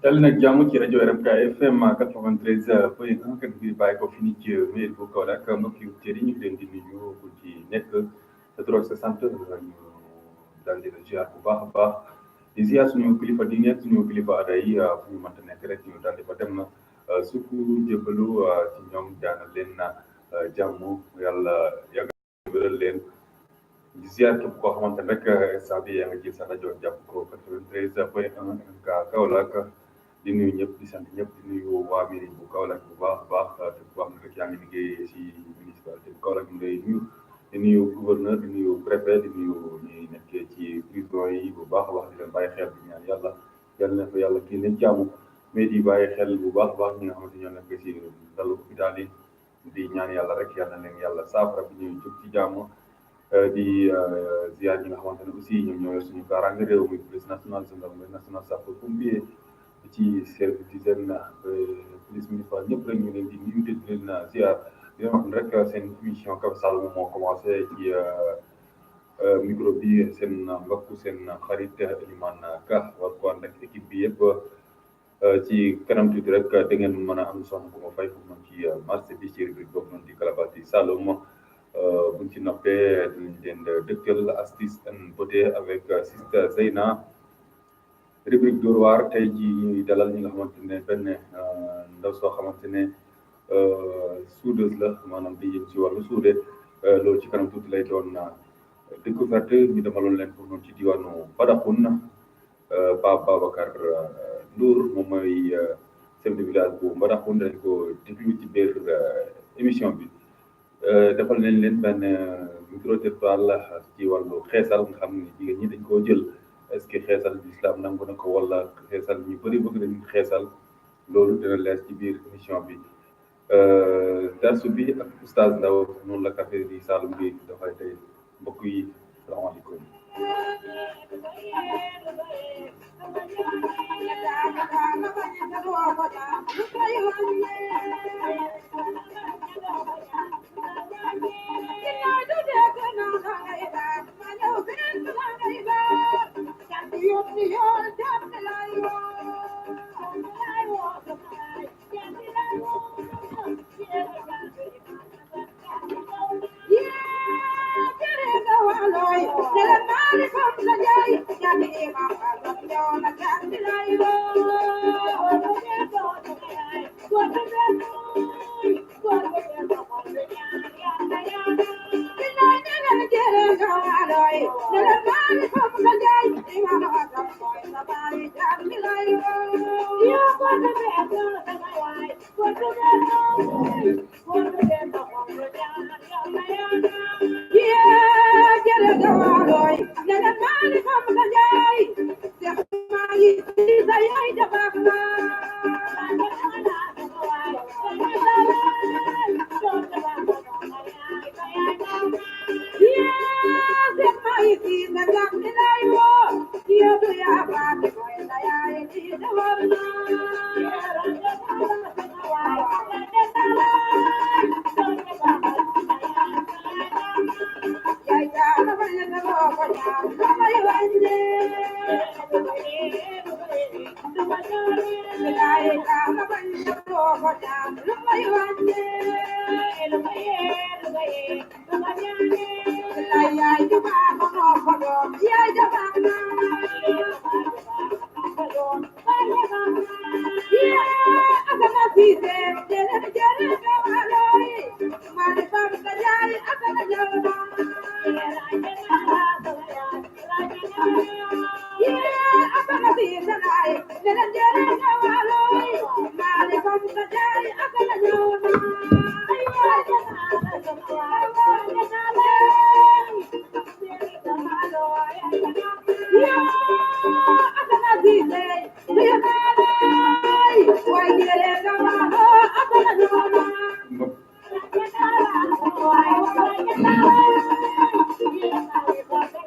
dal nag jàmm ci rajo RMK FM 93.1 kat bi bàyyi ko fi ni ci mairie bu Kaolack mbokk yu tëri ñu ngi leen di nuyu ku ci nekk sa tur ak sa sant ñu daal di la ziar bu baax a baax di ziar suñu kilifa di nekk suñu kilifa aada yi fu ñu mënta nekk rek ñu daal di fa dem na surtout jébbalu ci ñoom jaanal leen na jàmm yàlla yàggal wéral leen di ziar képp koo xamante ne rek saa bi yaa ngi jël sa rajo jàpp ko 93.1 MK Kaolack di nuyu ñëpp di sant ñëpp di nuyu waa mairie bu Kaolack bu baax a baax képp koo xam ne rek yaa ngi liggéey si municipalité bu Kaolack ñu lay nuyu di nuyu gouverneur di nuyu préfet di nuyu ñi nekkee ci prison yi bu baax a baax di leen bàyyi xel di ñaan yàlla yàlla na fa yàlla kii leen jàmm mais di bàyyi xel bu baax a baax ñi nga xamante ñoo nekk si dalu hôpital yi di ñaan yàlla rek yàlla na leen yàlla saafara bi ñuy jóg ci jàmm di ziar ñi nga xamante ne aussi ñoom ñoo yor suñu kaaraange réew mi police nationale gendarmerie nationale sapeur pompier ci service d'hygiène police municipale ñëpp rek ñu leen di nuyu di leen ziar di leen wax ne rek seen émission Kab Saloum moo commencé ci micro bi seen mbokk seen xarit Elimane Ka war ko ànd ak équipe bi yëpp ci kanam tuuti rek da ngeen mën a am soxna bu ma fay foofu noonu ci marché bi ci rubrique boobu noonu di Kalabati Saloum buñ ci noppee dinañ leen dëkkal astuce and beauté avec Sister Zeyna rubrique Dóor waar tey ji ñuy dalal ñi nga xamante ne benn ndaw soo xamante ne soudeuse la maanaam di yëg ci wàllu suude loolu ci kanam tuuti lay doon découverte ñu demaloon leen foofu noonu ci diwaanu Badaxun Pape Babacar Ndour moom mooy chef de village bu Badaxun dañ ko déglu ci biir émission bi defal nañ leen benn micro-trottoir ci wàllu xeesal nga xam ne jigéen ñi dañ koo jël est-ce que xeesal bi islam nangu na ko wala xeesal ñu bëri bëgg nañ xeesal loolu dina leer ci biir émission bi darsu bi ak oustaz Ndaw noonu la café di Saloum bi dafay tey mbokk yi salaamaaleykum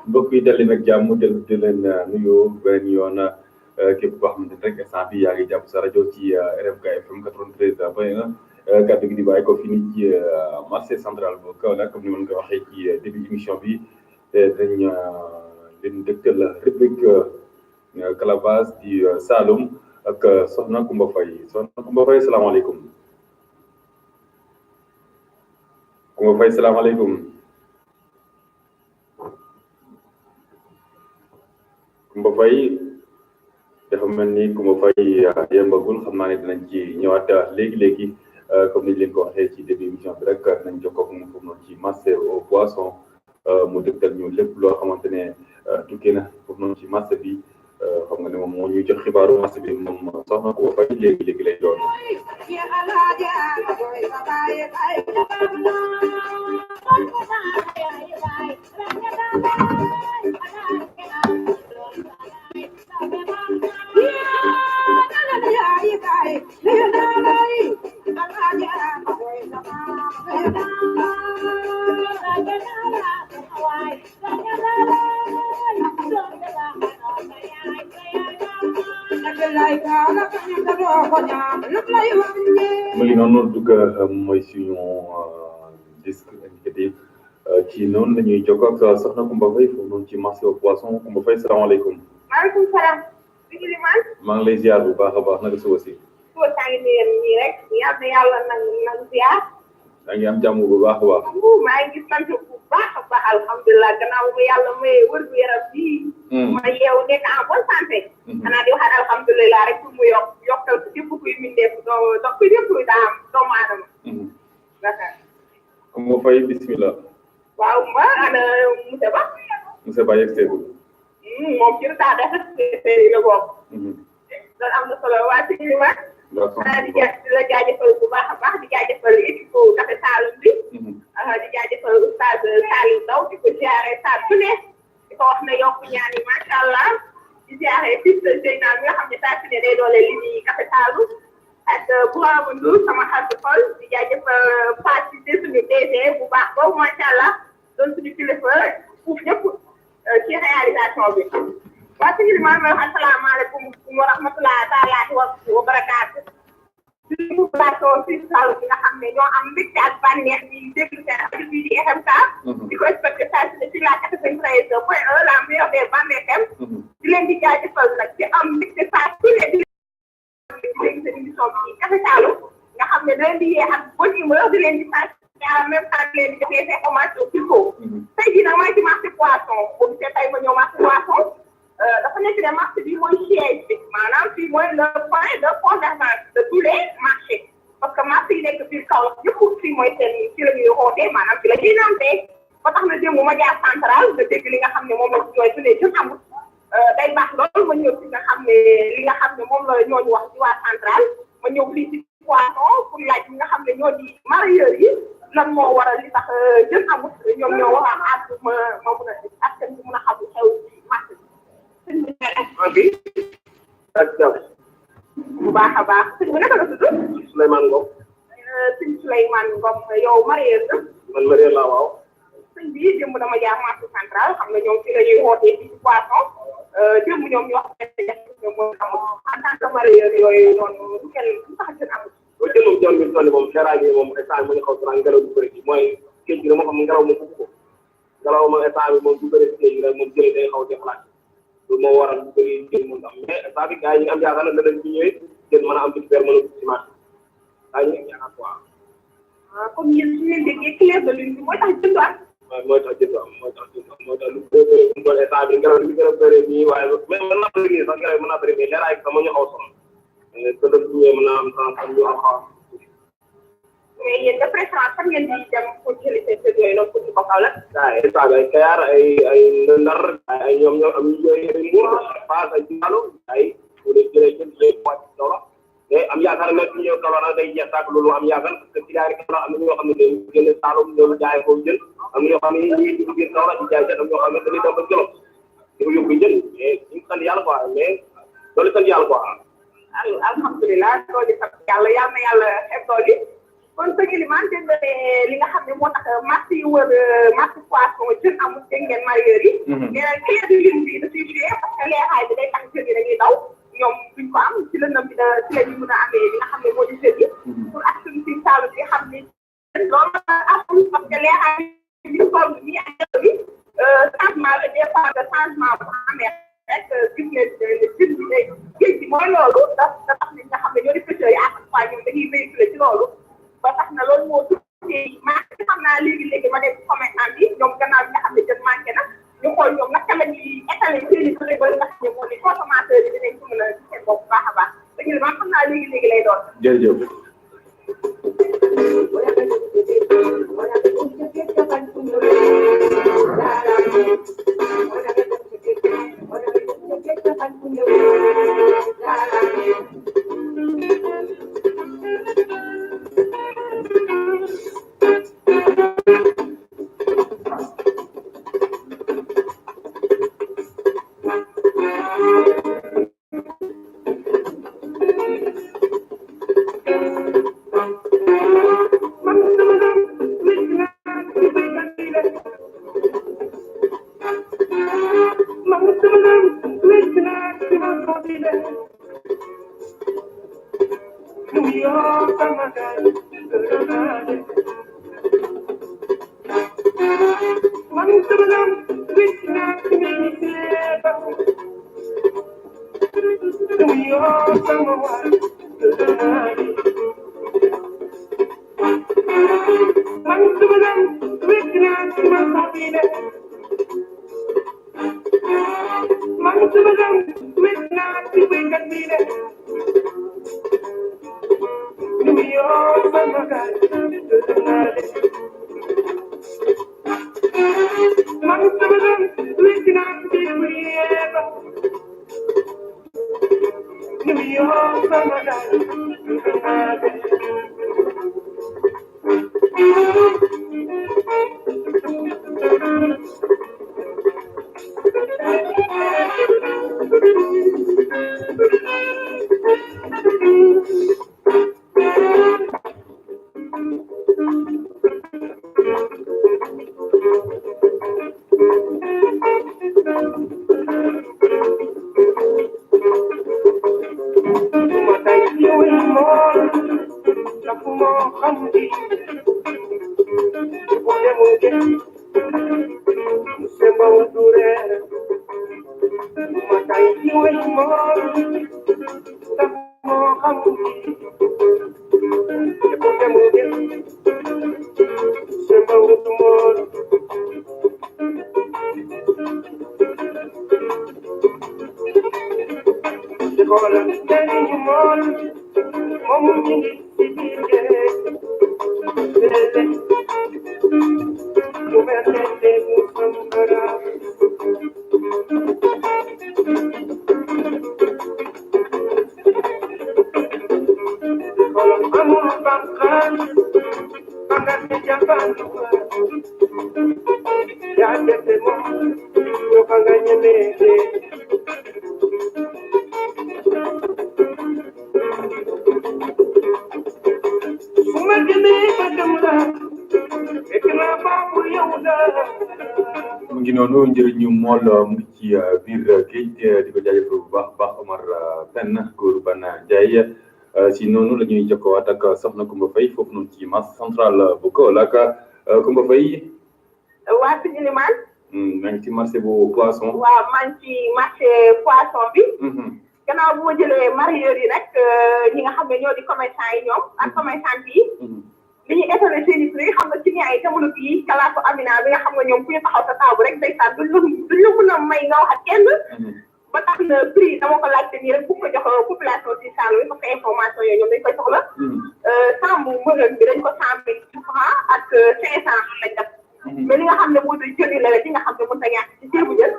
mbokk yi delli nag jàmm dellu di leen nuyu benn yoon képp koo xamante ne rek instant bi yaa ngi jàpp sa rajo ci RMK FM 93.1 kàddu gi di bàyyi ko fi nii ci marché central bu Kaolack comme ni ma ko waxee ci début émission bi dañ leen dëgtal rubrique calebasse di Saloum ak Soxna Coumba Faye salaamaaleykum. Coumba Faye salaamaaleykum. Coumba Faye dafa mel ni Coumba Faye yembagul xam naa ne dinañ ci ñëwaat léegi comme ni ñu leen ko waxee ci début émission bi rek nañ jokkoo ak moom foofu noonu ci marché au poisson mu dëgtal ñu lépp loo xamante ne tukkee na foofu noonu ci marché bi xam nga ne moom moo ñuy jox xibaaru marché bi moom Soxna Coumba Faye léegi lay doon. mu ngi noonu dugg mooy suñu disque indicatif ci noonu la ñuy jokkoo ak Soxna Coumba Faye foofu noonu ci marché au poisson Coumba Faye salaamaaleykum. maaleykum salaam. maa ngi lay ziar bu baax a baax naka suba si. suba saa ngi nuyu nii rek yal na yàlla nag ziar. maa ngi am jàmm bu baax a baax. maa ngi sant bu baax a baax alhamdulilah gannaaw bu yàlla may wër gu yaram bii. ma yeewu nekk en bonne santé. xanaa di waxaat alhamdulilah rek pour mu yokkal képp kuy mindeef donc képp kuy doomu aadama. d'accord. Coumba Faye bismillah. waaw ma ana monsieur Ba. monsieur Ba yegg seegul. moom ci retard dafa la bokk. loolu am na solo waa si li ma. di la jaajëfal bu baax a baax di jaajëfal équipe Café Saloum bi. di jaajëfal oustaz Saliou Ndaw di ko ziare saa su ne di ko wax ne yokk ñaan yi macha allah di ziare fils de Seyna bi nga xam ne saa su ne day doole li ñuy Café Saloum ak Bourama Ndour sama xarit xol di jaajëfal participer suñu DG bu baax boobu macha allah doon suñu kilifa fuuf ñëpp ci réalisation bi. waa si biir maa ngi lay wax asalaamaaleykum wa rahmatulah taala wa barakaatu. suñu plateau si Saloum bi nga xam ne ñoo am mbégte ak bànneex bi déglu seen rajo bii di RMK. di ko respecté saa si ne ci la 93.1 la meilleure des Bambey FM. di leen di jaajëfal nag di am mbégte saa su ne di leen seen émission bi Café Saloum nga xam ne da leen di yee ak bonne humeur di leen di sant en même temps di leen di joxe information qu'il faut. tey jii nag maa ngi ci marché poisson boo gisee tey ma ñëw marché poisson. dafa nekk ne marché bi mooy siège bi maanaam fii mooy le point de convergence de tous les marchés parce que marché yi nekk biir Kaolack yëpp fii mooy seen ci la ñuy xootee maanaam ci la ñuy nampee ba tax na démb ma jaar central nga dégg li nga xam ne moom la ci jooy su ne jën amul day baax loolu ma ñëw ci nga xam ne li nga xam ne moom la ñooñu wax ci waa central ma ñëw fii ci poisson pour laaj ñi nga xam ne ñoo di mareyeurs yi lan moo waral li tax jën amul ñoom ñoo war a aar ma mun a askan bi mun a xam lu xew ci marché bi. bu baax a baax sëñ bi naka la tudd. Souleymane Ngom. sëñ Souleymane Ngom yow mareyeur la. man mareyeur laa waaw. sëñ bi démb dama jaar marché central xam nga ñoom ci la ñuy wootee fii ci poisson démb ñoom ñu wax ñoom mooy amul en tant que mareyeur yooyu noonu du kenn du tax jën amul. boo jëloon jën bi toll moom seeraay bi moom instant bi mu ngi xaw a ngelaw bu bëri bi mooy géej gi dama xam ngelaw ma bëgg ko ngelaw ma instant bi moom bu bëri si géej gi rek moom jëlee day xaw a déplacer. loolu moo waral lu bëri jën mën am mais saa bi gars yi ñu am yaakaar na danañ ci ñëwee jën mën a am ci weer mën a dugg ci marché daañu nekk yaakaar quoi. comme yéen su ngeen déggee clair de lune bi mooy tax jënd am. mooy tax jënd am moo tax lu bëri bu doon état bi ngelaw li gën a bëri nii waaye mais mën naa bëri nii sax ngelaw mën naa bëri mais leeraay bi sax moo ñu xaw a sonal te dëgg ñëwee mën naa am temps ñu am xaw mais yéen de préférence fan ngeen di dem pour jëli seen kër yooyu noonu pour ci ko kaw la. waaw état bi ay Kayar ay Ndar ay ñoom am ay Mbour Fass ay Saloum ay bu dee jëlee jël wàcc Kaolack mais am yaakaar ne suñu ñëw Kaolack nag day jeex tàkk loolu am yaakaar parce que ci daari Kaolack am na ñoo xam ne dañuy génne Saloum ñoom jaay ko jël am na ñoo xam ne ñii dugg biir Kaolack di jaay am ñoo xam ne dañuy dem ba Jolof di ko yóbbu jël mais ñu sant yàlla quoi mais loolu sant yàlla quoi. alhamdulilah loolu sant yàlla yal na yàlla xeeb loolu kon sëñ Elimane dégg nga li nga xam ne moo tax marché yi wër marché poisson jën amul dégg ngeen mareyeurs yi. mais nag clair de lune bi da ciy joué parce que leeraay bi day tax jën yi dañuy daw ñoom duñ ko am ci lëndëm bi ci la ñu mën a amee li nga xam ne moo di jën yi. pour ak suñu si Saloum bi xam ni loolu amul parce que leeraay bi ñu toll nii ak jën bi changement la des fois de changement bu amee rek gis ne jën bi day géej gi mooy loolu da tax nit nga xam ne ñoo di pêcheurs yi à chaque fois ñoom dañuy véhiculer ci loolu. ba tax na loolu moo tuddee marché xam naa léegi ma def commerçant bi ñoom gannaaw bi nga xam ne jën manqué na ñu xool ñoom naka la ñuy étaler seen i bëri ba nga xam ne moo di consommateur bi dinañ ko mën a gis seen bopp bu baax a baax te ñu xam naa léegi lay doon. jërëjëf. mu ngi noonu njëriñu mool mu ngi ci biir géej di ko jaajëfal bu baax baax Omar Pène góor Bana Ndiaye si noonu la ñuy jokkowaat ak soxna Koumba Faye foofu noonu ci marché central bu Kaolack Koumba Faye. waa sëñ Elimane. maa ngi ci marché bu poisson. waaw maa ngi ci marché poisson bi. gannaaw bu ma jëlee mareyeurs yi nag ñi nga xam ne ñoo di commerçant yi ñoom ak commerçant yi li ñuy étonné seen i prix xam nga clients yi jamono bii kalaasu Amina bi nga xam nga ñoom fu ñu taxaw sa taabu rek ndeysaan duñ la mën a may nga wax ak kenn ba tax na prix dama ko laajte nii rek bu ko jox population si Saloum parce que information yooyu ñoom dañ koy soxla sambu mbëgën bi dañ ko 100 000 francs ak 500 lañ def mais li nga xam ne moo di jëli la rek li nga xam ne mën ta ñàkk ci ceebu jël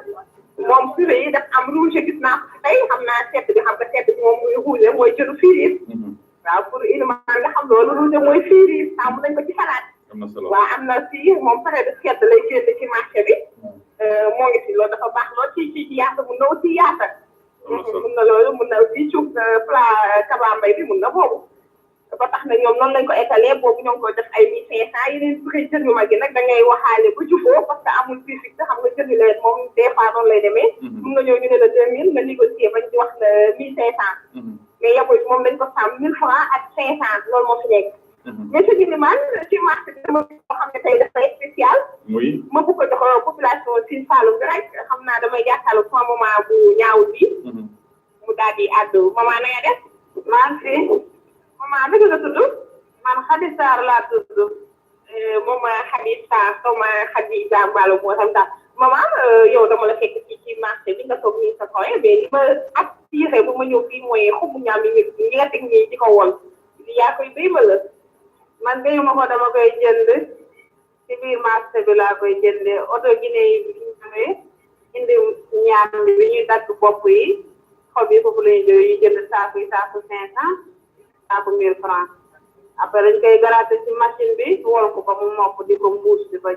moom purée yi daf am rouge gis naa ko tey xam naa sedd bi xam nga sedd bi moom muy rouge mooy jëlu fiiriir waaw pour iliment nga xam loolu rouge mooy fiiriir sàmm nañ ko ci xalaat waaw am na si moom pare de sedd lay génn ci marché bi moo ngi si loolu dafa baax lool ci yaata mun na aussi yaata mun na loolu mun na aussi suuf plat kabambay bi mun na boobu ba tax na ñoom noonu lañ ko étalé boobu ñoo ngi koy def ay 1500 yeneen prix jën yu mag yi nag da ngay waxaale ba jufoo parce que amul prix fixe xam nga jën yu leen moom des fois noonu lay demee mun nga ñëw ñu ne la 2000 nga négocier bañ di wax la 1500 mais yebul moom dañ ko sàmm 1000 francs ak 500 loolu moo fi nekk mais ce qui man ci marché bi dama boo xam ne tey dafay spécial ma bëgg ko jox population Sine Saloum bi rek xam naa damay jàkkaarloo sama maman bu ñaawul bi mu daal di àddu maman na nga def maa ngi fi maman naka nga tudd man Khady Sarr laa tudd moom Khady Sarr comme Khady Jambalo moo xam tax maman yow dama la fekk ci marché bi nga toog nii sa koy mais li ma attiré bu ma ñëw fii mooy xumu ñaam yi ñi nga teg nii ci ko woon li yaa koy béy ma la man béyu ma ko dama koy jënd ci biir marché bi laa koy jëndee oto Guinée yi bi ñu ñëwee indi ñaam bi ñuy dagg bopp yi xob yi foofu la ñuy jógee ñu jënd saaku yi saaku 500 saaku 1000 francs après dañ koy garaate ci machine bi wol ko ba mu mokk di ko mbuus di ko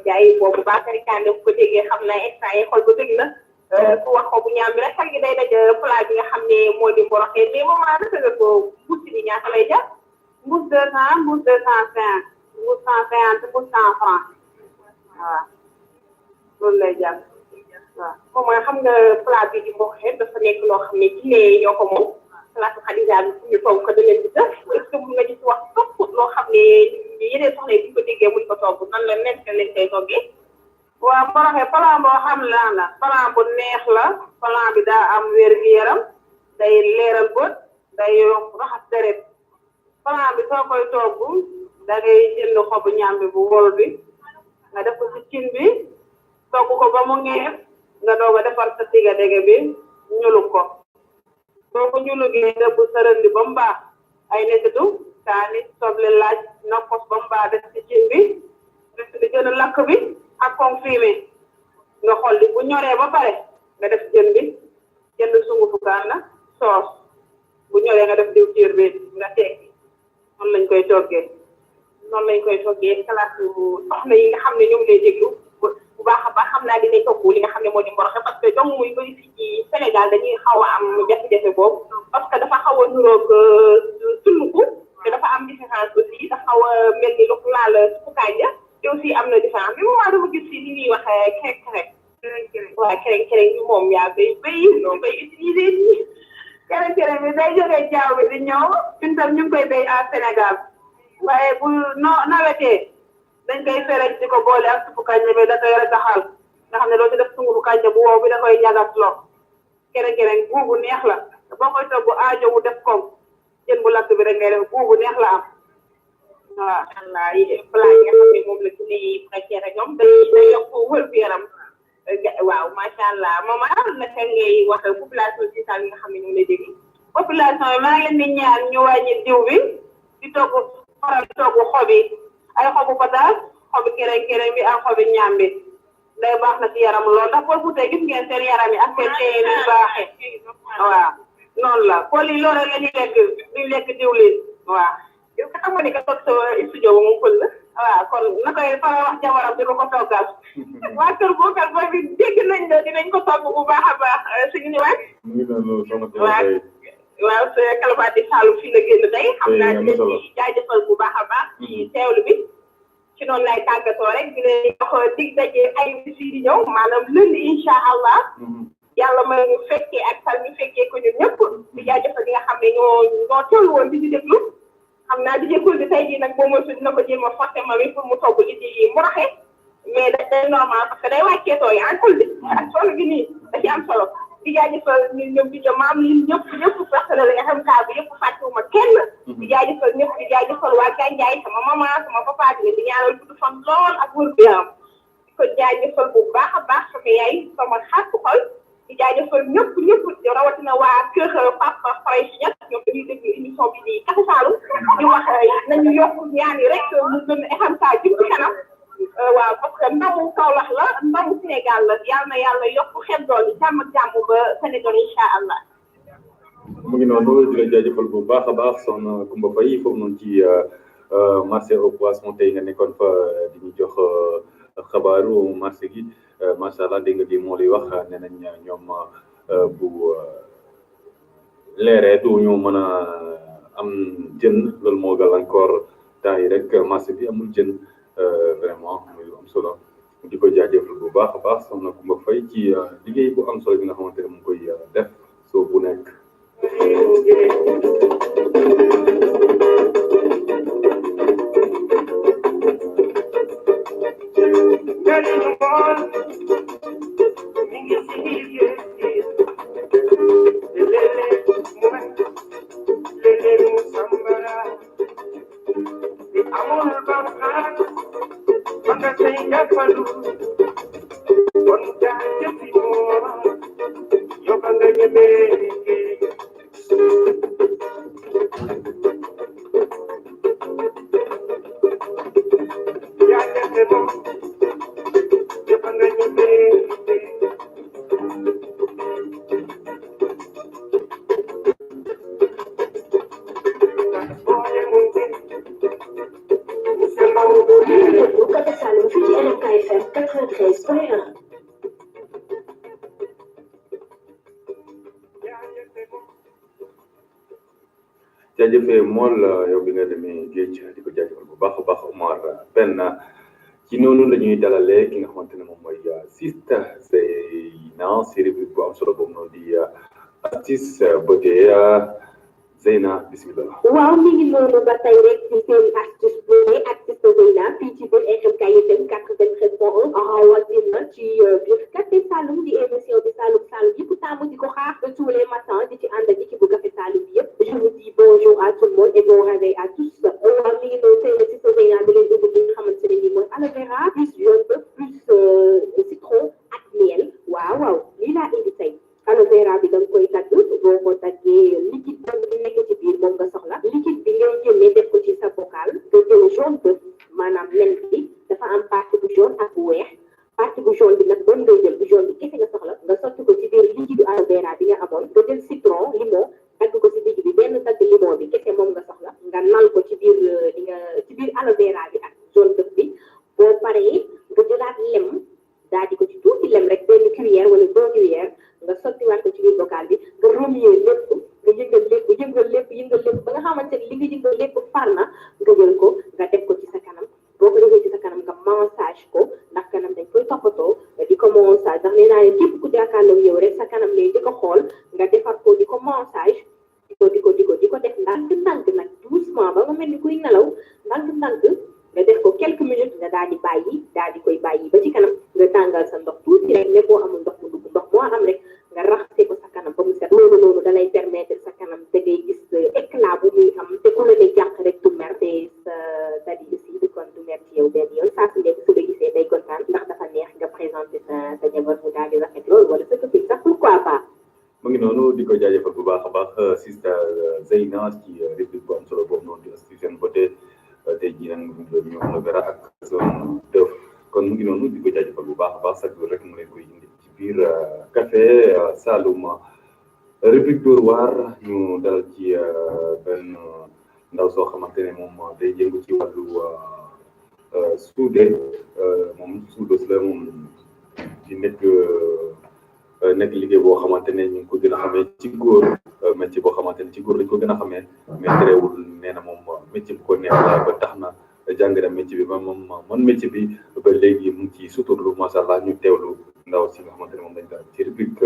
jaay boobu Bakary Kande bu ko déggee xam na instant yi xol ba dëgg na ku wax ko bu ñaam bi rek xel gi day daj plat bi nga xam ne moo di mboroxee mais moment naka nga ko mbuus bi ñaata lay jar mbuus 200 mbuus 250 mbuus 150 mbuus 100 francs waaw loolu lay jar waaw moom mooy xam nga plat bi di mboroxee dafa nekk loo xam ne ci ñoo ko moom plateau Khadija bi fu ñu toog ko da leen di def est-ce que mun nga gis wax topp loo xam ne yeneen soxna yi bu ñu ko déggee muñ ko togg nan la nekk lañ koy toggee waaw mboroxee plan boo xam la plan bu neex la plan bi daa am wér-gu-yaram day leeral bët day raxas deret plan bi soo koy togg da ngay jënd xobu ñaam bi bu wol bi nga def ko ci cin bi togg ko ba mu ngeef nga doog a defar sa tiga dege bi ñulu ko soo ko ñulugee dëbb sërëndi ba mu baax ay nekkatu kaani soble laaj nokkos ba mu baax def ci cin bi def di jënd lakk bi ak confirmé nga xolli bu ñoree ba pare nga def jën bi jënd sungufu kaana soos bu ñoree nga def diwtiir bi nga tekki noonu lañ koy toggee classe soxna yi nga xam ne ñoom lay déglu bu baax a baax xam naa dinañ togg li nga xam ne moo di mboroxe parce que dong muy bëri fii ci Sénégal dañuy xaw a am jafe-jafe boobu parce que dafa xaw a nuroog sunnuku te dafa am différence aussi dafa xaw a mel ni lu laal suppu kanja te aussi am na différence bi moment dama gis fii ni ñuy wax kerek waaw kerek bi moom yaa koy béy noonu koy utiliser nii kerek bi day jógee jaww bi di ñëw ñun tam ñu ngi koy béy à Sénégal waaye bu nawetee dañ koy fereñ di ko boole ak suppu kanja bi da koy rataxal nga xam ne doo ci def sungufu kanja bu wow bi da koy ñagas lo kerek buubu neex la boo koy togg aajo wu def kom jën bu lakk bi rek ngay def buubu neex la am waaw allah yi plat yi nga xam ne moom la ci ni préféré ñoom day yokk wér-gu-yaram waaw macha allah maman naka ngay wax population ci Saloum yi nga xam ne ñoom lay dégg population yi maa ngi leen di ñaan ñu wàññi diw bi di togg faral di togg xob yi ay xobu pataas xobi kereng bi ak xobi ñaam bi day baax na ci yaram lool ndax boo fuutee gis ngeen seen yaram yi ak seen tey ni baaxee waaw noonu la pël yi loolu la ñuy lekk duñ lekk diwlin waaw est-ce que xam nga ni que toog sa studio ba moom pël la waaw kon na koy faral wax jabaram di ko toggal waa kër boo bi dégg nañ la dinañ ko togg bu baax a baax suñu ñëwaat waaw sa Kalabati Saloum fii la génn tey xam naa dinañ ci jaajëfal bu baax a baax ci teewlu bi ci noonu lay tàggatoo rek di leen jox dig daje ay bis yi di ñëw maanaam lundi incha allah yàlla may ñu fekkee ak sal ñu fekkee ko ñun ñëpp di jaajëfal ñi nga xam ne ñoo teewlu woon di déglu xam naa di jékul bi tey jii nag boo moytu dina ko jéem a forcé ma mi pour mu togg indi mboroxe mais day normal parce que day wàccee tooy en kul bi ak solo gi nii da ci am solo di jaajëfal ñoom di maam yi ñëpp personnel nga xam kaa bi yëpp fàttewuma kenn di jaajëfal ñëpp di jaajëfal waa Gandiaye sama maman sama papa di leen di ñaanal gudd fan lool ak wér gu yaram di ko jaajëfal bu baax a baax sama yaay sama xaatu xol di jaajëfal ñëpp rawatina waa kër Papa Faye Niass ñoom dañuy déglu émission bi di Café Saloum di wax nañu yokk ñaan yi rek mu gën a xam saa jëm ci kanam waaw parce que ndamu Kaolack la ndamu Sénégal la yàlla yokk xel dool yi jàmm ak jàmm ba Sénégal incha allah. mu ngi noonu di la jaajëfal bu baax a baax soxna Koumba Faye foofu noonu ci marché au poisson tey nga nekkoon fa di ñu jox xabaaru marché gi macha allah dégg nga di moo lay wax nee nañ ñoom bu leeree du ñu mën a am jën loolu moo gàllankoor temps yi rek marché bi amul jën vraiment muy am solo di ko jaajëfal bu baax a baax soxna Koumba Faye ci liggéey bu am solo bi nga xamante ne mu ngi koy def soo bu nekk. jaajëfee mool yow bi nga demee géej di ko jaajëfal bu baax a baax Omar benn ci noonu la ñuy dalalee ki nga xamante ne moom mooy Sista Zeyna si rubrique bu am solo boobu noonu di artiste beauté Zeyna bismillah. waaw mi ngi noonu ba tey rek ci seen artiste beauté artiste Zeyna fii ci biir RMK FM 93.1 rawatina ci biir Café Saloum di émission bi Saloum yëpp taamu di ko xaar tous les matins di ci ànd ak équipe bu Café Saloum bi yëpp je vous dis bonjour à tout le monde et bon réveil à tous waaw mi ngi noonu tey nag ci Zeyna bi leen indi li nga xamante ne nii mooy aloe vera plus jaune plus citron ak miel waaw lii laa indi tey aloe vera bi da nga koy dagg boo ko daggee liquide bi nekk ci biir moom nga soxla liquide bi ngay génnee def ko ci sa bocal nga jël jaune bœuf maanaam nen bi dafa am partie bu jaune ak bu weex partie bu jaune bi nag bon ngay jël bu jaune bi kese nga soxla nga sotti ko ci biir liquide aloe vera bi nga amoon nga jël citron limon dagg ko ci digg bi benn dagg limon bi kese moom nga soxla nga nal ko ci biir ci biir aloe vera bi ak jaune bœuf bi boo paree nga jëlaat lem daal di ko ci tuuti lem rek benn cuillère wala 2 cuillères nga sottiwaat ko ci biir bocal bi nga remuer lépp nga yëngal lépp ba nga xamante ni li nga yëngal lépp far na nga jël ko nga def ko ci sa kanam boo ko defee ci sa kanam nga massage ko ndax kanam dañ koy toppatoo di ko massage ndax nee naa ne képp ku jàkkaarloo yow rek sa kanam lay di ko xool nga defar ko di ko massage di ko def ndànk nag doucement ba nga mel ni kuy nelaw ndànk nga def ko quelques minutes nga daal di koy bàyyi ba ci kanam nga tàngal sa ndox tuuti rek ne boo amul ndox mu dugg ndox moo am rek nga raxase ko sa kanam ba mu set loolu noonu da lay permettre sa kanam da ngay gis éclat bu muy am te ku la ne jànq rek du mer te sa dadi aussi du kon du mer ci yow benn yoon saa su nekk su la gisee day kontaan ndax dafa neex nga présenté sa jabar mu daal di rafet loolu wala sa copine sax pourquoi pas. mu ngi noonu di ko jaajëfal bu baax a baax Sista Zeyna ci rubrique bu am solo boobu noonu di institution beauté tey jii nag ñu aloe vera ak jaune bœuf kon mu ngi noonu di ko jaajëfal bu baax a baax chaque jour rek mu leen koy indi ci biir Café Saloum rubrique Dóor waar ñu dalal ci benn ndaw soo xamante ne moom day jëngu ci wàllu suude moom suudos la moom di nekk liggéey boo xamante ne ñu ngi ko gën a xamee ci góor métier boo xamante ne ci góor lañ ko gën a xamee mais terewul nee na moom métier bu ko neex la ba tax na jàng na métier bi ba moom man métier bi ba léegi mu ngi ci suturlu macha allah ñu teewlu ndaw si nga xamante ne moom dañ daal ci rubrique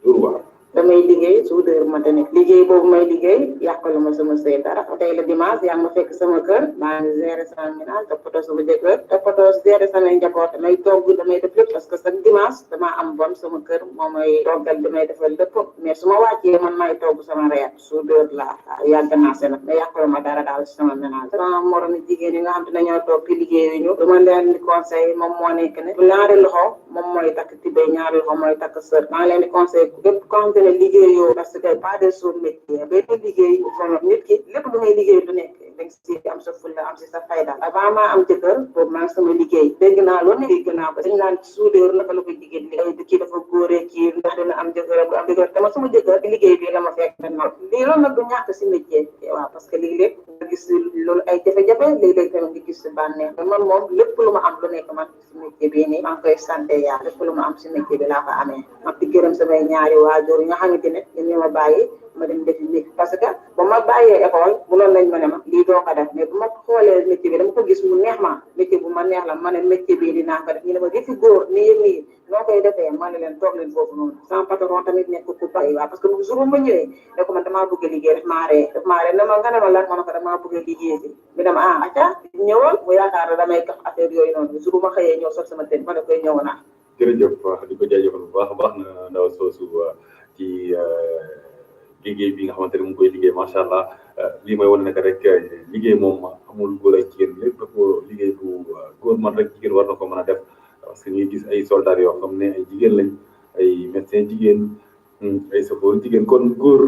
Dóor waar damay liggéey soudeur mécanique liggéey boobu may liggéey yàqalu ma sama sëy dara tey la dimanche yaa ngi ma fekk sama kër maa ngi gérer sama ménage toppatoo sama jëkkër toppatoo gérer samay njaboot damay togg damay def lépp parce que chaque dimanche damaa am bon sama kër moo may toggal damay defal lépp mais su ma wàccee man may togg sama reer soudeur laa yàgg naa se nag mais yàqalu ma dara daal si sama ménage sama moromi jigéen yi nga xam te nañoo toog ci liggéey ñu dama leen di conseil moom moo nekk ne ñaari loxo moom mooy takk tibé ñaari loxo mooy takk sër maa ngi leen di conseil képp liggéeyoo parce que pas de sous métier benn liggéey kon nit ki lépp lu ngay liggéey du nekk danga si am sa fulla am si sa fayda avant maa am jëkkër boobu maa ngi sama liggéey dégg naa loolu ne dégg naa ko dañ naan soudeur naka la ko jigéen liggéey kii dafa góoree kii ndax dina am jëkkër bu am jëkkër dama sama jëkkër ci liggéey bi la ma fekk nag lii loolu nag du ñàkk si métier waaw parce que léeg-léeg nga gis loolu ay jafe-jafe léeg-léeg tamit nga gis si bànneex man moom lépp lu ma am lu nekk man si métier bii nii maa ngi koy santé yaa lépp lu ma am si métier bi laa ko amee mag di gërëm samay ñaari waajur nga xamante ne ñoom ma bàyyi ma dem defi métier parce que ba ma bàyyee école bu loolu lañ ma ne ma lii doo ko def mais bu ma xoolee métier bi dama ko gis mu neex ma métier bu ma neex la ma ne métier bi dinaa ko def ñu ne ma defi góor nii noo koy defee ma ne leen toog leen foofu noonu sama patron tamit nekk ku bàyyi waaw parce que bu jour ma ñëwee ne ko man damaa bëgg a liggéey daf maa ree ne ma nga ne ma lan ma ne ko damaa bëgg a liggéey si mi dama acca ñëwal mu yaakaar ne damay tax affaire yooyu noonu jour ma xëyee ñëw sol sama tën ma ne koy ñëw naa jërëjëf di ko jaajëfal bu baax a baax na ndaw soosu ci liggéey bi nga xamante ne mu ngi koy liggéey macha allah lii may wane ne rek liggéey moom amul góor ak jigéen lépp ko liggéey bu góor man rek jigéen war na ko mën a def parce que ñuy gis ay soldats yoo xam ne ay jigéen lañ ay médecins jigéen ay sapeurs jigéen kon góor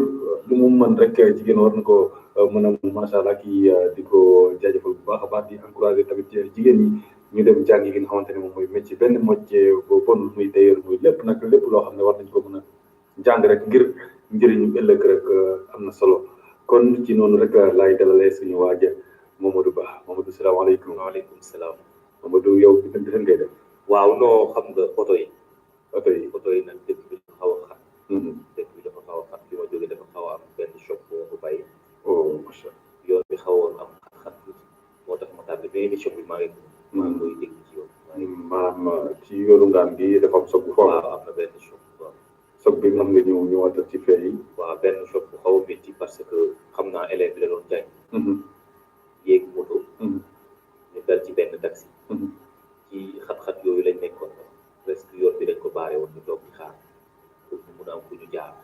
lu mu mën rek jigéen war na ko mën a macha allah kii di ko jaajëfal bu baax a baax di encouragé tamit jigéen ñi ñu dem jàngi gi nga xamante ne moom mooy métier benn métier boo bon muy tailleur muy lépp nag lépp loo xam ne war nañ ko mën a jàng rek ngir njëriñu ëllëg rek am na solo kon ci noonu rek laay dalalee suñu waaja Mamadou Ba Mamadou salaamaaleykum. waaleykum salaam. Mamadou yow bi tam ngay def. waaw non xam nga oto yi nag dëkk bi dafa xaw a xat. dëkk bi dafa xaw a xat fi ma jógee dafa xaw a am benn choc bu bàyyi. oh macha allah yoon bi xawoon am xat-xat moo tax ma tardé mais émission bi maa ngi koy dégg ci yoon. maanaam ci yoonu ngaan bi dafa am choc bu fort. waaw am na benn choc waaw. choc bi mën nga ñëwaatal ci fee yi. waaw benn choc bu xaw a métti parce que xam naa élève bi la doon jàng. yéeg moto. ñu dal ci benn taxi. ci xat-xat yooyu lañ nekkoon presque yoon bi dañ ko baare woon ñu toog di xaar pour ñu mun a am fu ñu jaar.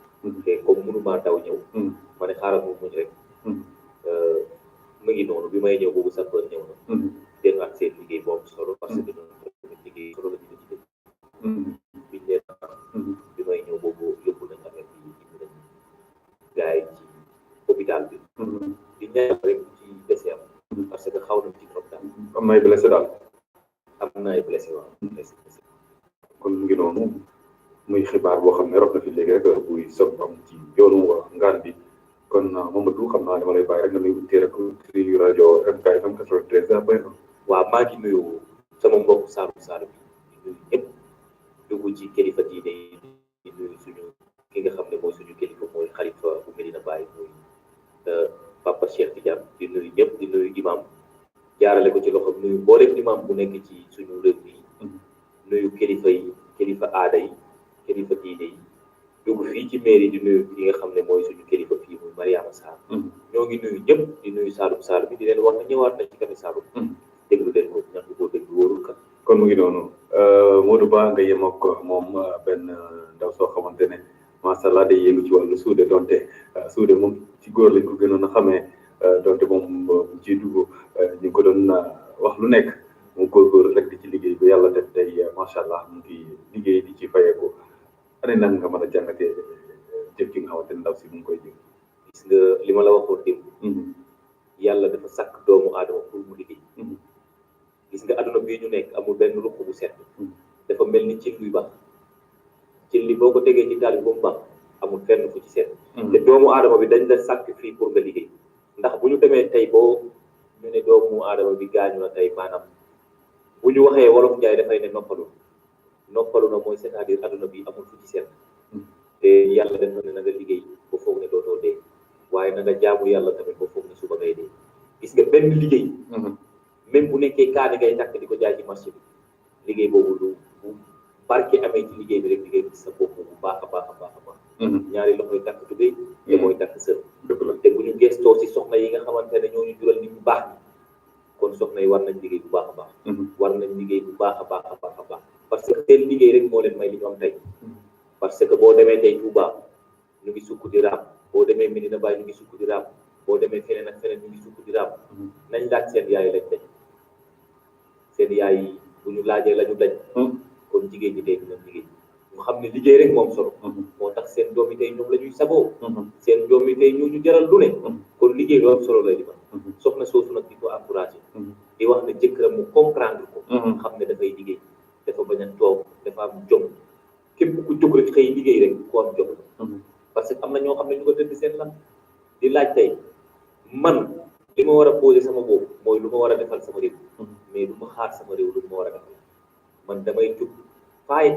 te comme mënumaa daw ñëw. ma ne xaaral mu muñ rek. mu ngi noonu bi may ñëw boobu sapeur ñëw na. dégg nga seen liggéey boobu solo parce que ñoom liggéey solo la ñu ci dëkk. biñ leen bi may ñëw boobu yóbbu nañ affaire bi indi nañ gars yi ci hôpital bi. di ñaan rek ci dese am. parce que xaw nañ ci trop daal. am na ay blessé daal. am na ay blessé waaw. kon mu ngi noonu muy xibaar boo xam ne rot na fi léegi rek buy soog am ci yoonu ngaan bi kon Mamadou xam naa dama lay bàyyi rek nga nuyu teel rek ci rajo Rmk FM 93.1. waaw maa ngi nuyu sama mbokk Saloum di nuyu ñëpp dugg ci kilifa diine yi di nuyu suñu ki nga xam ne mooy suñu kilifa mooy xalifa bu Medina Baye muy Papa Cheikh Tidiane di nuyu ñëpp di nuyu imam jaarale ko ci loxo nuyu mboolem imam bu nekk ci suñu réew mi nuyu kilifa yi kilifa aada yi kilifa diine yi dugg fii ci mairie di nuyu yi nga xam ne mooy suñu kilifa fii muy Mariama Sarr ñoo ngi nuyu ñëpp di nuyu Saloum bi di leen wax na ñëwaat na ci kami Saloum déglu leen ko ñax boo déglu wóorul kat kon mu ngi noonu Modou Ba nga yem ak moom benn ndaw soo xamante ne macha allah day yëngu ci wàllu suude donte suude moom ci góor lañ ko gënoon a xamee donte moom bu ciy dugg ñu ngi ko doon wax lu nekk mu góorgóorlu rek di ci liggéey ba yàlla def tey macha allah mu ngi liggéey di ci fayeeku ane nan nga mën a jàngatee jëf gi nga xamante ne ndaw si mu ngi koy jëf. gis nga li ma la waxoon démb. yàlla dafa sàkk doomu aadama pour mu liggéey. gis nga adduna bii ñu nekk amul benn ruq bu set. dafa mel ni cin luy baax cin li boo ko tegee ci taal bi ba mu baax amul fenn fu ci set. te doomu aadama bi dañ la sàkk fii pour nga liggéey ndax bu ñu demee tey boo ñu ne doomu aadama bi gaañu na tey maanaam bu ñu waxee wolof njaay dafay ne noppalu na mooy c'est-à-dire adduna bi amul fu ci set. te yàlla def na ne na nga liggéey ba foog ne dootoo dee waaye na nga jaamu yàlla tamit ba foog ne suba ngay dee gis nga benn liggéey. même bu nekkee kaani ngay takk di ko jaay ci marché bi liggéey boobu lu bu barke amee ci liggéey bi rek di ngay gis sa bopp bu baax a baax a baax a baax ñaari loxoy takk tubéy te mooy takk sër te bu ñu gestoo si soxna yi nga xamante ne ñoo ñu jural nit ñu baax ñi kon soxna yi war nañ liggéey bu baax a baax war nañ liggéey bu baax a baax a baax a baax parce que seen liggéey rek moo leen may li ñu am tey parce que boo demee tey Touba ñu ngi sukk di raam boo demee Medina Baye ñu ngi sukk di raam boo demee feneen ak feneen ñu ngi sukk di raam nañ laaj seen yaay lañ dañ seen yaay yi bu ñu laajee la ñu dañ kon jigéen ñi tey dinañ liggéey ñu xam ne liggéey rek moom solo moo tax seen doom yi tey ñoom la ñuy saboo seen doom yi tey ñoo ñu jaral lu ne kon liggéey lu am solo lay di soxna soosu nag di ko encouragé di wax ne jëkkëram mu comprendre ko xam ne dafay liggéey dafa bañ a toog dafa am jom képp ku jóg rek xëy liggéey rek ku am jom parce que am na ñoo xam ne ñu ko tëdd seen lan di laaj tey man li ma war a posé sama boobu mooy lu ma war a defal sama réew mais du ma xaar sama réew lu ma war a defal man damay jóg faay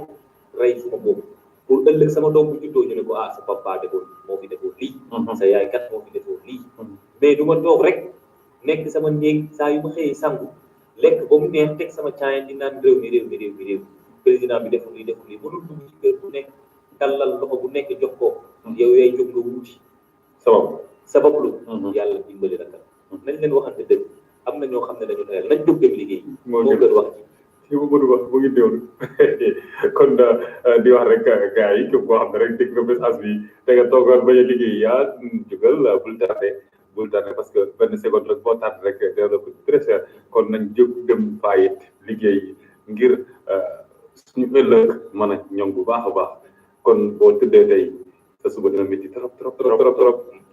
rey suma boobu pour ëllëg sama doom bu juddoo ñu ne ko ah sa papa defoon moo fi defoon lii sa yaay kat moo fi defoon lii mais du ma toog rek nekk sama néeg saa yu ma xëyee sangu lekk ba mu neex teg sama caayan di naan réew mi président bi deful lii mënul dugg ci kër bu nekk tallal loxo bu nekk jox ko yow yaay jóg nga wuuti sabablu yàlla dimbali la kat nañ leen waxante dëgg am na ñoo xam ne dañu tayal nañ jóg dem liggéey moo gën wax ci li ma bëgg wax mu ngi déwlu kon di wax rek gars yi képp koo xam ne rek dégg nga message bi te nga toogoon bañ a liggéey yaa jógal bul tardé parce que benn seconde rek boo tardé rek dina la ko très cher kon nañ jóg dem fayit liggéey ngir suñu ëllëg mën a ñoŋ bu baax a baax kon boo tëddee tey sa suba dina métti trop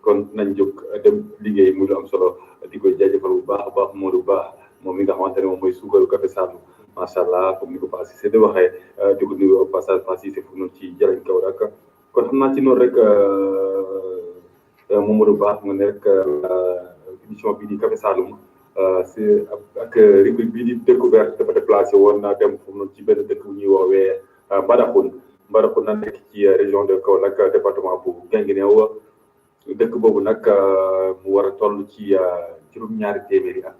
kon nañ jóg dem liggéey mu lu am solo di koy jaajëfal bu baax a baax Modou Ba moom mi nga xamante ne moom mooy suukaru café Saloum macha allah comme ni ko Fatou Cissé di waxee di ko nuyu au passage Fatou Cissé fu noonu ci jërëñ kaw rek kon xam naa ci noonu rek Mamadou Ba nga ne rek émission bii di café Saloum c'est ak rubrique bii di découverte dafa déplacé woon dem fu noonu ci benn dëkk bu ñuy woowee Mbadakhoune na nekk ci région de Kaolack département bu Guinguinéo dëkk boobu nag mu war a toll ci juróom-ñaari téeméeri at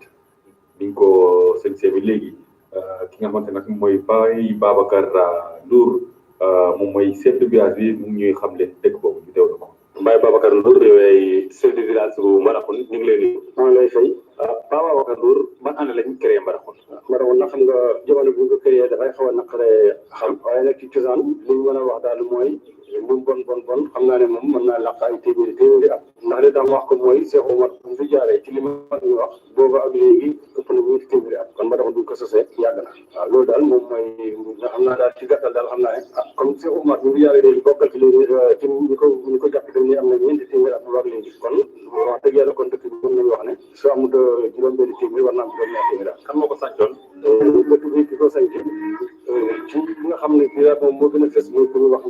biñ ko sëñ bi léegi ki nga xamante nag mooy Baye Babacar Ndour moom mooy chef de village bi mu ngi ñuy xamle dëkk boobu ñu teewlu ko. Baye Babacar Ndour yooyu chef de village bu Mbadakhoune ñu ngi lay nuyu. maa ngi lay fay. Baye Babacar Ndour ban année lañ créé Mbadakhoune. Mbadakhoune nag xam nga jamono bi ñu ko créé dafay xaw a naqaree xam. waaye nag ci cosaan li ñu mën a wax daal mooy lu bon xam naa ne moom mën naa làq ay téeméeri at. ndax li tax wax ko mooy Cheikh Omar bu fi jaaree ci li ma ñu wax booba ak léegi ëpp na ñeenti téeméeri at kon Mbadakhoune bu ko sosee yàgg na waaw loolu daal moom mooy nga xam naa daal ci gàttal daal xam naa ne comme Cheikh Omar bu fi jaaree léegi bokkal ci léegi ci ñu ko jàpp ni am na ñeenti téeméeri at bu ak léegi kon wax dëgg yàlla kon dëkk bi mën nañu wax ne soo amut juróom-benn téeméer war naa am juróom-ñaar téeméer at. kan moo ko sàncoon. dëkk bi ki ko sànc ci li nga xam ne bii daal moom moo gën a fës mooy ku ñuy wax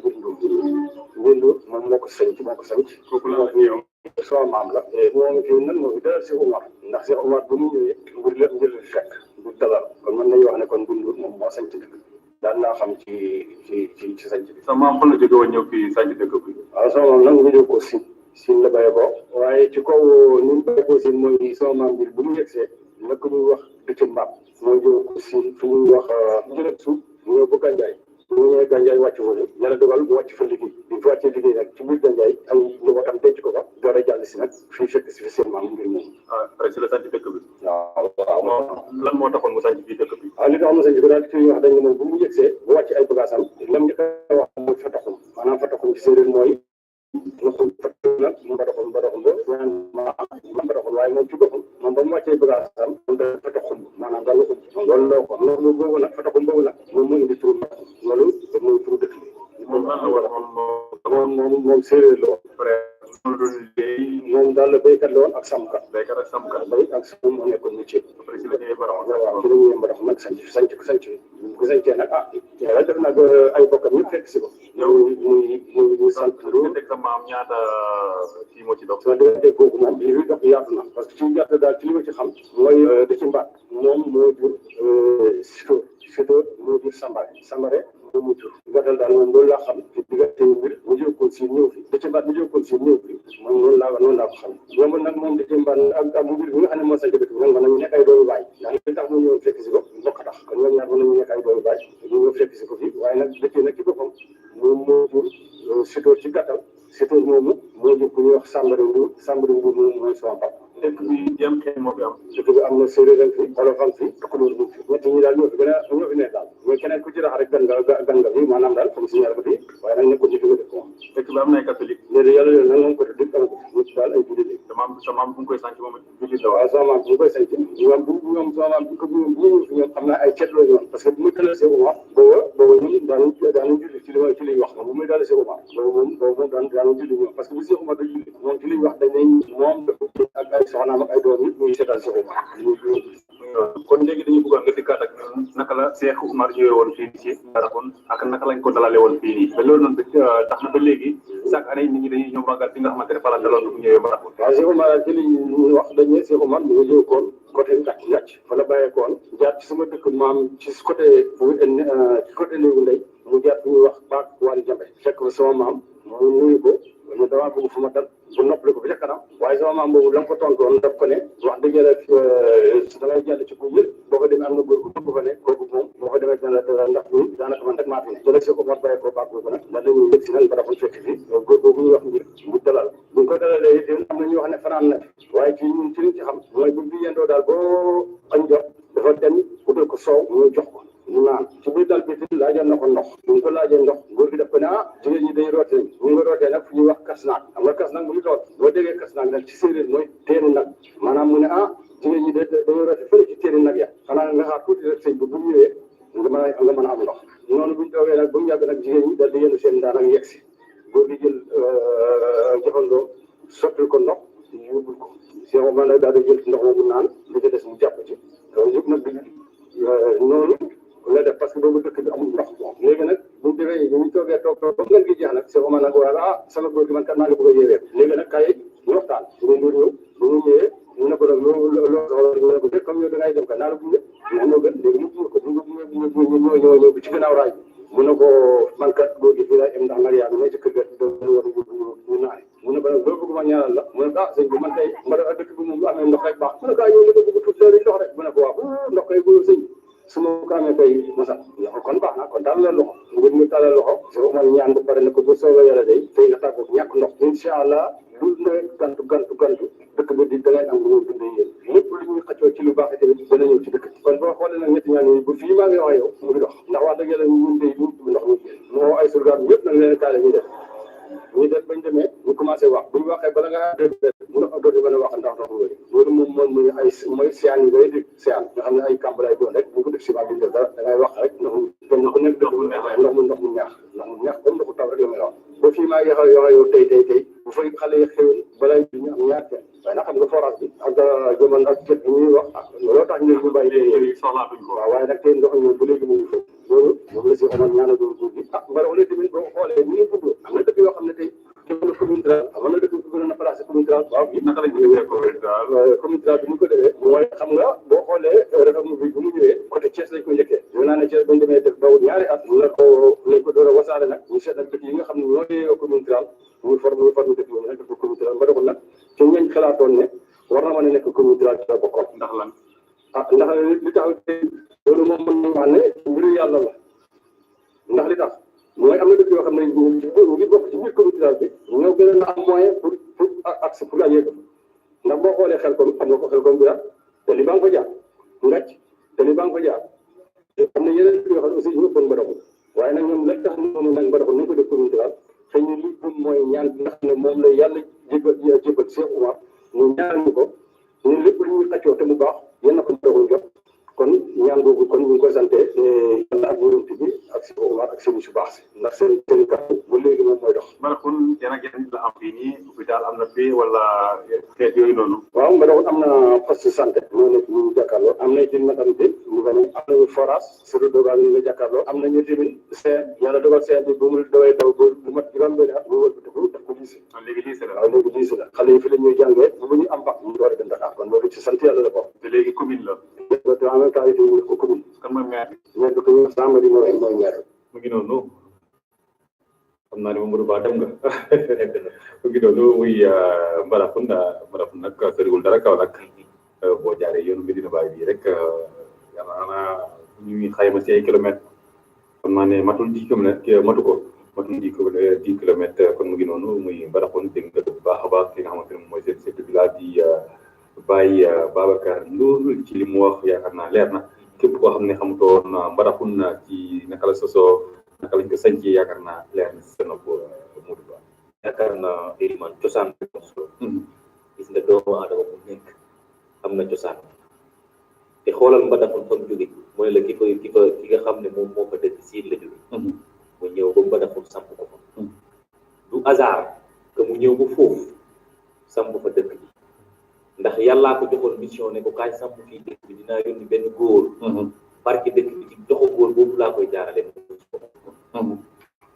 Ndour moom moo ko sànc kooku la yow soo maam la moom fi nan moo fi dalal Cheikh Omar ndax Cheikh Omar bu mu ñëwee ngir fekk bu dalal kon mën nañu wax ne kon Ndour moom moo sànc dëkk daan naa xam ci sànc bi. sa maam fan la jóge woon ñëw fii sànc dëkk bi. waaw sama maam nag mu jóg ko Siin la bàyyi ko waaye ci kaw ni mu bàyyi ko Siin mooy sama maam bi bu mu yegsee nag ku ñuy wax dëkk mbaam moo jóg ko Siin fu ñuy wax jëlet suuf ñëw ba Gandiaye bu ñu ñëwee Gandiaye wàcc foofu yàlla dogal mu wàcc fa liggéey bi mu wàccee liggéey nag ci biir Gandiaye am njabootam denc ko fa door a jàll si nag fii fekk si fi seen maam ngir moom. si la sànc dëkk bi. waaw lan moo taxoon mu sànc fii dëkk bi. li tax mu sànc ko daal ci wax dañ ne moom bu mu yegsee bu wàcc ay bagaasam lam ñu koy wax mooy fataxum maanaam fataxum ci séeréer mooy nag Mbadakhoune ba Mbadakhoune waaye moom ci boppam moom ba mu wàccee bagaasam moom dafa fataxum maanaam daal la xum loolu la ko loolu boobu nag fataxum boobu nag moom moo indi turu loolu mooy turu dëkk bi moom séeréer la woon moom daal la béykat la woon ak sàmmkat béy ak sàmm moo nekkoon métier waaw ci la ñuy Mbadakhoune nag sanc bu sancee nag yàlla def nag ay bokkam ñëpp fekk si ko muy sant sa maam ñaata kii moo ci dox. soo dee kooku moom li fi dox yaatu na parce que ci gàtt daal ci li ma ci xam mooy da ci mbaat moom moo jur Sitor moo jur Sambare moom mu jur gàttal daal moom loolu laa xam ci diggante mbir mu jóg ko si ñëw fi da ci mbaat mu jóg ko si ñëw fi moom noonu laa ko xam ñoom nag moom da ci mbaat ak mbir bi nga xam ne moo sañ dëkk bi nag mën nañu nekk ay doomu baay ndax li tax mu ñëw fekk si ko mbokk tax kon ñoom ñaar mën nañu nekk ay doomu baay ñu ñëw fekk si ko fi waaye nag dëkk nag ci boppam moom moo jur Sitor ci gàttal surtout moomu moo jóg ku ñuy wax Sambari Ndour mooy sama papa. dëkk bi jëm xeet moo fi am. dëkk bi am na séeréer fi olofal fi tukulóor bu fi ñett ñi daal ñoo fi ne daal mais keneen ku ci rax rek gan nga fi maanaam daal comme si ñaar ba fi waaye nag nekkul ci fi nga dëkk moom. dëkk bi am na ay catholique. léegi yàlla leen nag moom côté dëkk amatu ñëpp daal ay jullit sa maam bu ñu koy sànq moom jullit la. waaw sama maam bu ñu koy sànq ñoom sama maam bu ñu fi ñoom xam naa ay cet la ñoom parce que bu muy dalee see Omar booba ñun daanu julli ci liñ wax bu muy dalee see Omar boobu daanu julli ñoom parce que bu see Omar da julli moom ci liñ wax dañ ne moom ak ay soxnaam ak ay doom yi muy seetal see Omar kon léegi dañuy bëggoon nga dikkaat ak naka la Cheikh Oumar ñëwee woon fii ci Ndarakoon ak naka lañ ko dalale woon fii nii ba loolu noonu tax na ba léegi chaque année nit ñi dañuy ñëw màggal fi nga xamante ne fa la daloon bu ñëwee Ndarakoon. waaw Cheikh Oumar ci li ñu wax dañ ne Cheikh Oumar mu ngi jógoon côté Ngàcc fa la bàyyeekoon jaar ci sama dëkk maam ci côté Léegu Ndey mu jaar fi ñuy wax Baak Waly Jambe fekk fa sama maam mu nuyu ko ñu damaa bëgg fu ma dal bu noppali ko bi ca kanam waaye sama maam boobu la nga ko tontoon daf ko ne wax dëgg yàlla da ngay jàll ci ku yëpp boo ko demee am na góor bu fa ne kooku moom boo ko demee dana ndax ñun daanaka man rek maa fi ne jëlee Cheikh Oumar bàyyi ko Baak boobu nag ndax dañuy yëg si nag ba dafa fekk fii góor boobu ñuy wax ngir mu dalal bu ñu ko dalalee it am na ñu wax ne fanaan na waaye ci ñun ci liñ ci xam mooy bu bi yendoo daal boo añ jot dafa dem utal ko soow ñu jox ko mu naan ci biir dal bi ti laajal na ko ndox bu ñu ko laajee ndox góor gi def ko ne jigéen ñi dañuy roote nañ bu ñu ko rootee nag fu ñuy wax kasnaag xam nga kasnaag bu ñu toog boo déggee kasnaag nag ci séeréer mooy teenu nag maanaam mu ne jigéen ñi dañuy roote fële ci teenu nag ya xanaa nga xaar tuuti rek sëñ bi bu ñëwee nga mën a am ndox noonu bu ñu toogee nag ba mu yàgg nag jigéen ñi dal di yenn seen daan ak yegg si góor gi jël jëfandoo sottil ko ndox yóbbul ko Cheikh Oumar nag daal di jël ndox moomu naan li ci des mu jàpp ci loolu yëpp nag noonu la def parce que boobu dëkk bi amul ndox léegi nag bu ñu defee bu ñu toogee toog ba ngeen gi jeex nag Cheikh Oumar nag wala sama góor gi man kat maa ngi bëgg a yéewee léegi nag kaay ñu waxtaan ñu ndur ñëw bu ñu ñëwee ñu ne ko nag loolu ko comme yow da ngay dem ka naa la gunge mais moo gën léegi mu ko ñëw bi ci gannaaw raay bi mu ne ko man kat góor gi fii laay am ndax nag yaa ngi may ci kër ga war ñu naane mu ne ko nag loolu bëgg ma ñaanal la mu ne ko sëñ bi man tey ma def dëkk bi moom lu amee ndox rek baax mu ne ko yow nga bëgg tuuti loolu ndox rek mu ne ko waaw ndox kay góor sëñ su ma ko amee tey masal kon baax na kon daal la loxo ngir ñu tàllal loxo Cheikh Oumar ñaan ba pare ne ko bu soobee yàlla day tey nga tàggoog ñàkk ndox incha allah lu nawet gantu dëkk bi di da ngay am lu ñu dundee yéen lépp lu ñuy xëccoo ci lu baax tamit dana ñëw ci dëkk kon boo xoolee nag ñetti ñaan yi bu fii maa ngi wax yow mu ngi dox ndax wax dëgg yàlla ñun day ñu ndox mi moo ay surgaan yëpp nag leen kaale ñu def bañ demee ñu commencé wax bu ñu waxee bala nga mu ne dooti mën a wax ndax ndox mu loolu moom muy ay mooy siyaan yi ngay dégg siyaan nga xam ne ay kàmb lay doon rek bu ko def ciment bi def dara da ngay wax rek ndox ku nekk ndox mu ñaax comme ndoxu taw rek la may wax ba fii maa ngi wax yow tey bu fay xale yi xewoon balaa ñu am ñaar kenn waaye nag xam nga forage bi ak jamono ak cët bi ñuy wax looloo tax ñu bàyyi waaw waaye nag tey ndox ñoom ba léegi mu ngi fa loolu moom la si Oumar ñaanal doon góor gi mbara wala tamit boo xoolee ñu ngi fuddoo am na dëkk yoo xam ne tey jamono commune rurale am na dëkk bu gën a placé commune rurale waaw naka lañ ko defee commune rurale bi ñu ko defee mooy xam nga boo xoolee réforme bi bu mu ñëwee côté Thiès lañ ko njëkkee yo naa ne Thiès bañ demee def daw ñaari at lañ ko door a wasaare nag ñu seet nag dëkk yi nga xam ne ñoo dee commune rurale ñu formé dëkk yooyu nag def ko commune rurale mbara nag ci ñañ xalaatoon ne war na mën a nekk commune rurale ci la bokkoon ndax lan ndax li tax loolu moom mën nañu wax ne mbiru yàlla la ndax li tax mooy am na dëkk yoo xam ne ngi bokk ci biir commune rurale bi ñoo gën a am moyen pour accès pour ajee ko ndax boo xoolee xel kom xam nga ko xel kom bi te li baa nga ko jaar ngàcc te li baa nga ko jaar am na yeneen dëkk yoo xam ne aussi ñu bon Mbadakhoune waaye nag ñoom lañ tax noonu nag Mbadakhoune nañ ko def commune rurale xëy na li gën mooy ñaan bi nga xam ne moom la yàlla jébal Cheikh Oumar ñu ñaan ñu ko ñun lépp lu ñuy xaccoo te mu baax yéen na ko Mbadakhoune jot kon ñaan boobu kon ñu ngi koy sante yàlla ak yonent bi ak Cheikh Oumar ak seen su baax si ndax seen kàddu ba léegi moom mooy dox Mbadakhoune yan ak yan la am fii nii hôpital am na fii wala xeet yooyu noonu waaw Mbadakhoune am na poste de santé moo nekk ñu jàkkaarloo am na ci maternité ñu ko am nañu forage sur dogal ñu nga jàkkaarloo am nañu tamit seen yàlla dogal seen bi bu mu daway daw bu mat juróom-benni at bu wëlbatiku def ko lycée léegi lycée la waaw léegi lycée la xale yi fi la ñuy jàngee bu ñu am bac ñu door a dem Dakar kon loolu ci sant yàlla la ko te léegi commune la en même temps ñu def ko commune kan mooy maire bi ko ñu Sambari mooy maire mu ngi noonu xam naa ne Mamadou Ba dem nga mu ngi noonu muy Mbadakhoune nag soriwul dara kaw nag boo jaaree yoonu Medina Baye bii rek yàlla na ñuy xayma si ay kilomètres xam naa ne matul 10 kilomètres matu ko mat na 10 kilomètres kon mu ngi noonu muy Mbadakhoune dégg nga bu baax a baax ki nga xamante ne mooy seen chef de village di Baye Babacar Ndour ci li mu wax yaakaar naa leer na képp koo xam ne xamutoo woon Mbadakhoune ci naka la sosoo naka lañ ko sañci yaakaar naa leer na si sa nopp Modou Ba. yaakaar naa Elimane cosaan bi am solo. gis nga doomu aadama bu nekk am na cosaan te xoolal Mbadakhoune fa mu jóge mooy la ki nga xam ne moom moo fa dëkk siin la jóge mu ñëw ba Mbadakhoune samp ko fa du hasard que mu ñëw ba foofu samp fa dëkk bi ndax yàllaa ko joxoon mission ne ko kaay samp fii dëkk bi dinaa yónni benn góor barke dëkk bi ci joxo góor boobu laa koy jaarale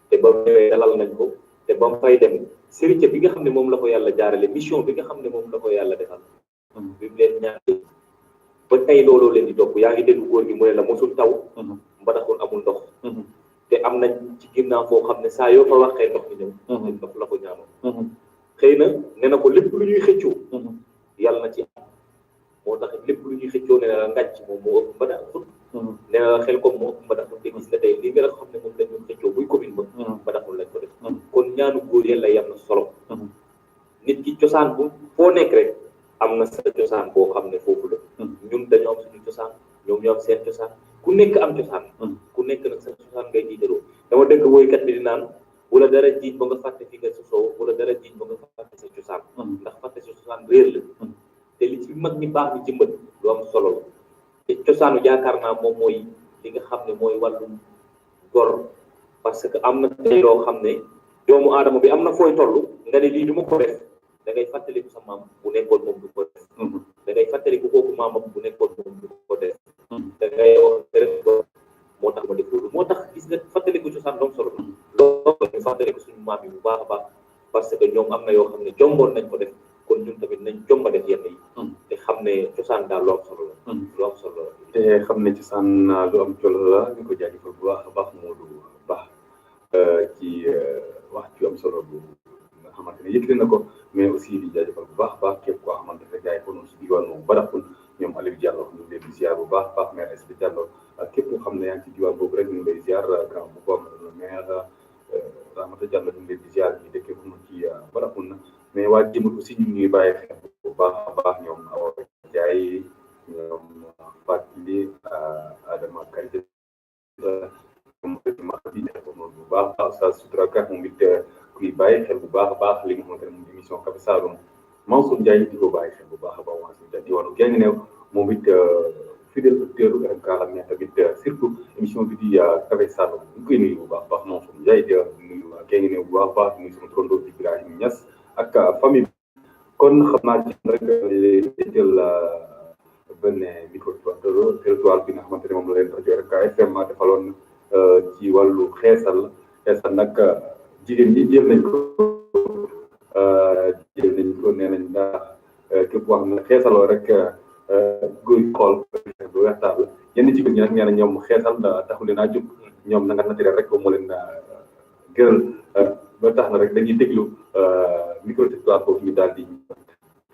te ba mu ñëwee dalal nañ ko te ba mu fay dem sëriñ bi nga xam ne moom la ko yàlla jaarale mission bi nga xam ne moom la ko yàlla defal bi mu leen ñaan ba tey looloo leen di topp yaa ngi déglu góor gi mu ne la mosul taw Mbadakhoune amul ndox te am nañ ci ginnaaw foo xam ne saa yoo fa waxee ndox mi ñëw ndox la ko ñaanoon xëy na nee na ko lépp lu ñuy xëccoo yàlla na ci am moo tax lépp lu ñuy xëccoo nee na la ngàcc moom moo ëpp Mbadakhoune nee na la xel comme moo ëpp Mbadakhoune te gis nga tey lii nga xam ne moom lañ doon xëccoo buy commune ba Mbadakhoune lañ ko def kon ñaanu góor yàlla yam na solo nit ki cosaan bu foo nekk rek am na sa cosaan boo xam ne foofu la ñun dañoo am suñu cosaan ñoom ñoo am seen cosaan ku nekk am cosaan ku nekk nag sa cosaan ngay jiitaloo dama dëgg woykat bi di naan wala dara jiit ba nga fàtte fi nga sosoo wala dara jiit ba nga fàtte sa cosaan ndax fàtte sa cosaan réer la te li ci mag ñi baax ni jëmbat lu am solo la te cosaanu yaakaar naa moom mooy li nga xam ne mooy wàllum gor parce que am na tey loo xam ne doomu aadama bi am na fooy toll nga ne lii du ma ko def da ngay fàttaliku sa maam bu nekkoon moom du ko def da ngay fàttaliku kooku maamam bu nekkoon moom du ko def da ngay wax rek moo tax ma def loolu moo tax gis nga fàttaliku cosaan doom solo loolu ñu fàttaliku suñu maam yi bu baax a baax parce que ñoom am na yoo xam ne jomboon nañ ko def kon ñun tamit nañ jomba def yenn yi te xam ne cosaan daal lu am solo la lu am solo la te xam ne cosaan lu am solo la ñu ko jaajëfal bu baax a baax Modou Ba ci wax ci am solo bu nga xamante ne yëkkati na ko mais aussi di jaajëfal bu baax a baax képp koo xamante ne jaay ko noonu si diwaanu Mbadakhoune ñoom Aliou Diallo ñu ngi leen di ziar bu baax a baax maire Espi Diallo képp koo xam ne yaa ngi ci diwaan boobu rek ñu ngi lay ziar grand bu ko le maire Ramata Diallo ñu ngi leen di ziar ñu dëkkee ko noonu ci Mbadakhoune mais waa Jëmul aussi ñu ngi bàyyi xel bu baax a baax ñoom Awa Ndiaye ñoom Fatou Adama Karité moom bu baax a baax sa sutrakat moom it kuy bàyyi xel bu baax a baax li nga xamante ne moom émission Café Saloum Mansour Ndiaye di ko bàyyi xel bu baax a baax Mansour Ndiaye diwaanu Guinguinéo moom it fidèle auditeur RMK la mais tamit surtout émission bi di Café Saloum ñu koy nuyu bu baax a baax Mansour Ndiaye di nuyu Guinguinéo bu baax a baax nuyu sama trondo di Ibrahima Niass ak famille kon xam naa ci rek jël benn micro territoire bi nga xamante ne moom la leen rajo RMK FM defaloon ci wàllu xeesal nag jigéen ñi jël nañ ko nee nañ ndax képp koo xam ne xeesaloo rek góor yi xool bu weextaal la yenn jigéen ñi nag nee na ñoom xeesal taxu leen a jóg ñoom na nga naturel rek moo leen gëral ba tax na rek dañuy déglu micro territoire boobu ñu daal di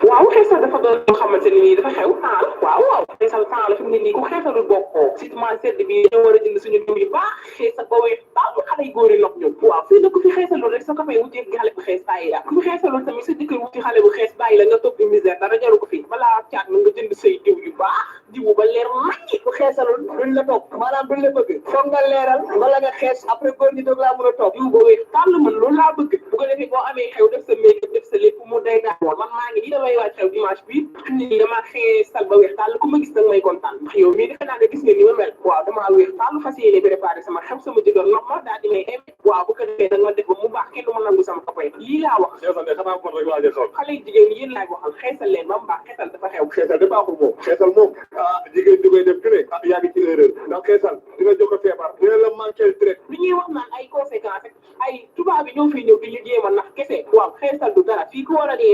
waaw xeesal dafa doon loo xamante ne nii dafa xew temps la waaw xeesal temps la fi mu ne nii ku xeesalul bokkoo surtout sedd bi dañoo war a jënd suñu diw yu baax xeesal ba weex taal xale yu góor yi nopp ñun waaw fii nag ku fi xeesalul rek sa ko fay wuti xale bu xees bàyyi la ku fi xeesalul tamit sa jëkkër wuti xale bu xees bàyyi la nga topp di misère dara jaru ko fii balaa caat na nga jënd say diw yu baax diwu ba leer maññi ku xeesalul duñ la topp maanaam duñ la bëgg foog nga leeral wala nga xees après góor ñi doog laa mën a topp diw ba weex taal man loolu laa bëgg bu ko defee boo amee xew def sa make-up def sa lépp mu day daa man maa ngi nii damay waaj xew dimanche bi xam ne nii damaa xeesal ba weex taal ku ma gis nag may kontaan ndax yow mii defe naa ne gis nga ni ma mel waaw damaa weex taal fas yéene préparé sama xew sama jëkkër nopp ma daal di may aimé waaw bu ko defee nag ma def ba mu baax kenn du ma nangu sama copain lii laa wax xale yu jigéen yéen laay waxal xeesal leen ba mu baax xeesal dafa xew xeesal da baaxul moom xeesal moom jigéen di koy def ku ne yaa ngi ci erreur ndax xeesal dina jox ko feebar dina la manqué traite bi ñuy wax naan ay conséquences ay tubaab bi ñoo fiy ñëw di ñu jéem a nax kese waaw xeesal du dara fii ku war a dee